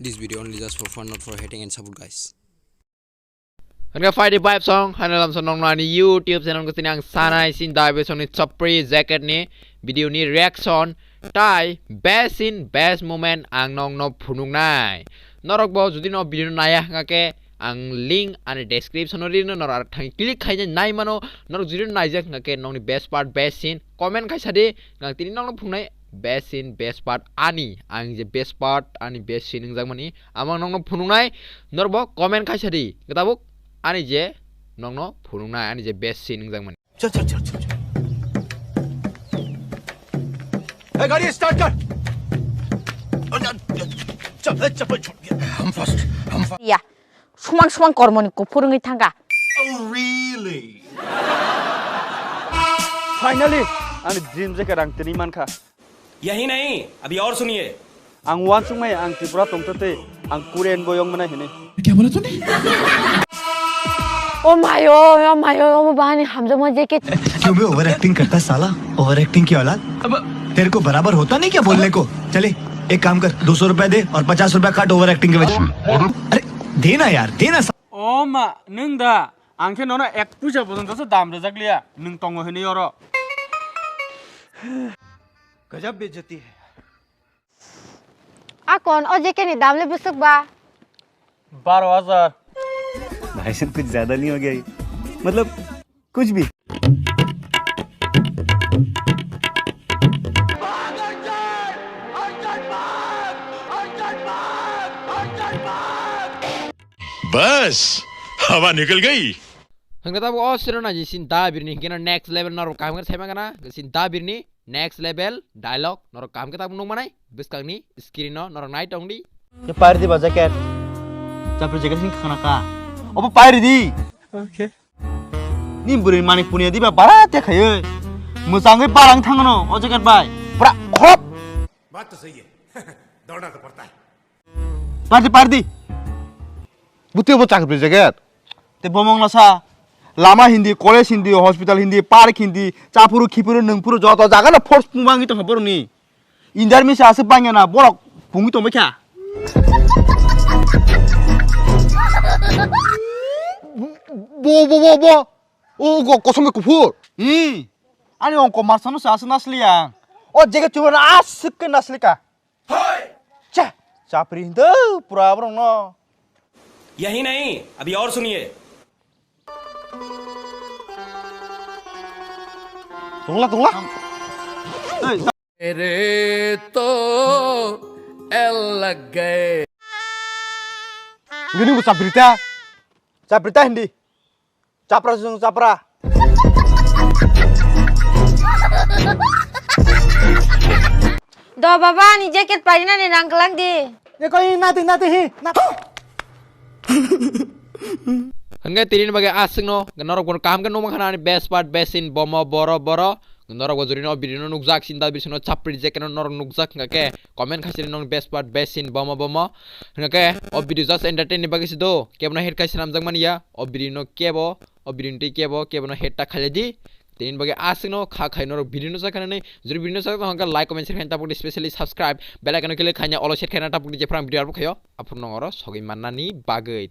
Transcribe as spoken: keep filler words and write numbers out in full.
This video only just for fun, not for hating and support, guys. Hingke five five song, hana lamsa nong nani YouTube channel ko tini ang sanai sin dai be song ni chapri jacket ni video ni reaction tai best scene best moment ang nong no phunuk nai. Norok bo jodi no video naya hingke ang link ani description o rino norok ar thang click khaina nai mano norok jodi no naijak hingke nong ni best part best scene comment khaisa di ang tini nong no phunuk nai best scene best part ani ang je best part ani best scene wngjak mani. Amang nongno phunuknai, norbo comment khaisa di. Kitabuk ani je nongno phunuknai, ani je best scene wngjak mani. चल चल चल चल चल। ए गाड़ी स्टार्ट कर। चल, चल, चल, चप्पल छोड़। हम फर्स्ट, हम first. Ya, sumang sumang kormoni kuphur wngwi thangkha. Oh, really? Finally, ani dream jacket ang tini mankha. यही नहीं, अभी और सुनिए। Ang uansukmai ang Tripura tongtwtwi, ang Korean boy wngmana hinwi. क्या बोला तूने? Oh my, oh, oh my, oh, omo bahani hamjakma jacket. क्यों बे over acting करता है साला, ओवर एक्टिंग की औलाद। तेरे को बराबर होता नहीं क्या बोलने को? चले, एक काम कर, दो सौ रुपए दे और पचास रुपए काट ओवर एक्टिंग के वजह से। अरे, दे ना यार, दे ना। O ma, nwng da? Ang khe nono ek puisa porjonto se dam rwjak liya, nwng tongo hinwi oro. गजब बेइज्जती है। Akon, o jacket ni dam le bwswk ba? Baro hajar. भाई साहब, कुछ ज्यादा नहीं हो गया ये? मतलब, कुछ भी। बस, हवा निकल गई। Hingke tabuk o sero naji sin da birni hingke no next level norok kaham khe saima gana sin da birni next level dialogue norok kaham khe tabuk nukmanai bwskangni screen no norok nai tongdi. Ye pairi di ba jacket. Chapri jacket sin khana ka. Obo pairi di. Okay. Ni bwrwi manik punia diba bara te khayoi. Mwchangwi barang thangno o jacket bai. Pura khop. बात तो सही है। दौड़ना तो पड़ता है। Pardi, pardi. Buti bo chakri jacket. Te bomong nasa. Lama hindi, college hindi, hospital hindi, park hindi, chapuru, khipuru, nungpuru, joto jaga no force pungmangi tongkha borokni. Indarmi se aswk bangya na borok pungwi tongbai kha. Bo, bo, bo, bo. O, o, kosom kuphur. Hmm. Ani ongko marsano se aswk nasli ang. O jaga chumana aswk ke nasli ka. Cha, chapri hindu pura borok no. यही नहीं, अभी और सुनिए। Tongla, tongla. Hey, मेरे तो एल लग गए। Gini bu chapri ta. Chapri ta hindi. Chapra sung chapra. Do baba, ani jacket painani rang kelang di. Ye koi nati nati hi. Hingke tini bagwi aswkno norok bono kaham khe nukmankha ani best part best scene bomo boro boro. Norok bo jodi no video no nukjak sin da bisino chapri jacket no norok nukjak hingke comment khaisini nong best part best scene bomo bomo. Hingke o video just entertain ni bagwi se do. Kebono hate khai swnamjak mani ya. O video no kebo, o video no tei kebo, kebono hate ta khailai di. Tini bagwi aswkno kha khai norok video no chakha nani. Jodi video no chakha hingke like comment share khai tapok di specially subscribe. Bell icon no click khai nya olo share khai na tapok di jephrang video arbo khayo. Aphuru nong oro sogwi mannani bagwi.